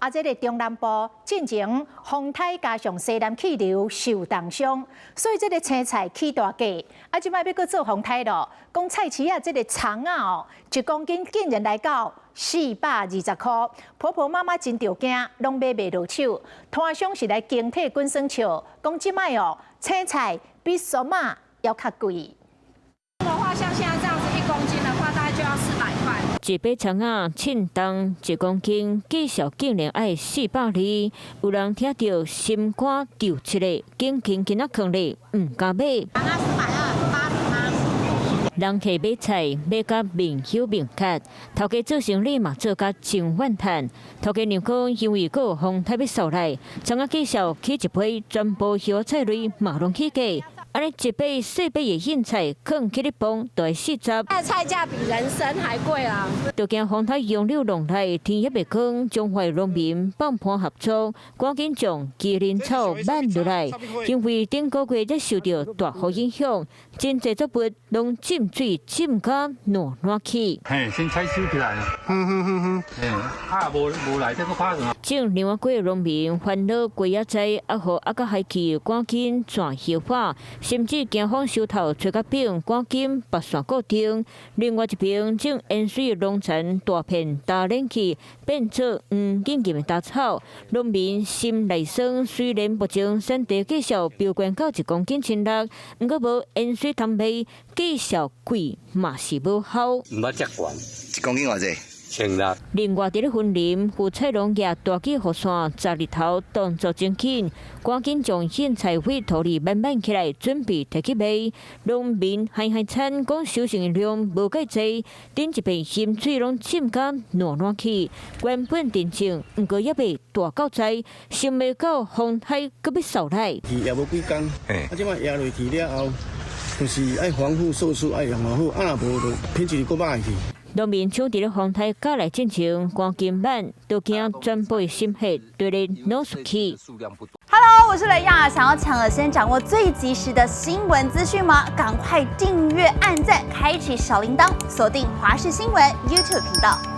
啊，這个中南部進前風颱加上西南氣流受凍傷，所以這个青菜起大價。啊，這擺欲閣做風颱囉，講菜市仔這个蔥仔哦，1公斤竟然來到420箍，婆婆媽媽真著驚，攏買袂落手。攤商是來驚退滾耍笑，講這擺哦，青菜比檳仔猶較貴。的話，像現在這樣子1公斤的話，大概就要400塊。一把蔥仔稱重1公斤，價數竟然愛420，有人聽著心肝跳起來，緊緊緊仔囥咧，毋敢買。 420，80。人客買菜買甲面羞面渴，頭家做生理嘛做甲真怨嘆。頭家娘講，因為閣有風颱欲掃來，蔥仔價數起一倍，全部葉菜類嘛攏起價。按呢一把細把的莧菜，囥起咧磅就愛40。菜價比人參還貴啦。就驚風颱洋流浪來，天也袂光，彰化農民放盤合作，趕緊將麒麟草挽落來。因為頂個月才受著大雨影響，真濟作物攏浸水浸甲爛爛去。嘿，先採收起來。哼哼哼哼。嘿，啊無無來，這閣拍啥？種兩碗粿的農民煩惱雞仔災，啊雨啊佮海氣，趕緊轉葉化。甚至驚風收頭吹甲反，趕緊拔線固定。另外一邊種塩水農田大片焦冷去，變做黃金金的稻草。農民心內酸，雖然目前產地價數標懸到1公斤1600，毋過無塩水通賣，價數貴嘛是無效。毋捌遮懸， 1公斤偌濟？ 1600。另外，佇咧雲林，有菜農舉大支雨傘，十日頭動作真緊，趕緊將莧菜佇土裡挽挽起來，準備提去賣。農民嗨嗨慘，講收成的量無蓋濟，頂一遍鹹水攏浸甲爛爛去。原本定種，毋過猶未大到災，想袂到風颱閣欲掃來。壓無幾工，啊，這擺壓落去了後，就是愛防護措施愛用好，啊若無就品質閣歹去。農民搶佇咧風颱過來進前，趕緊挽，都驚全部的心血對咧攞出去。 Hello，我是雷亞，想要搶先掌握最及時的新聞資訊嗎？趕快訂閱、按讚、開啟小鈴鐺，鎖定華視新聞 YouTube 頻道。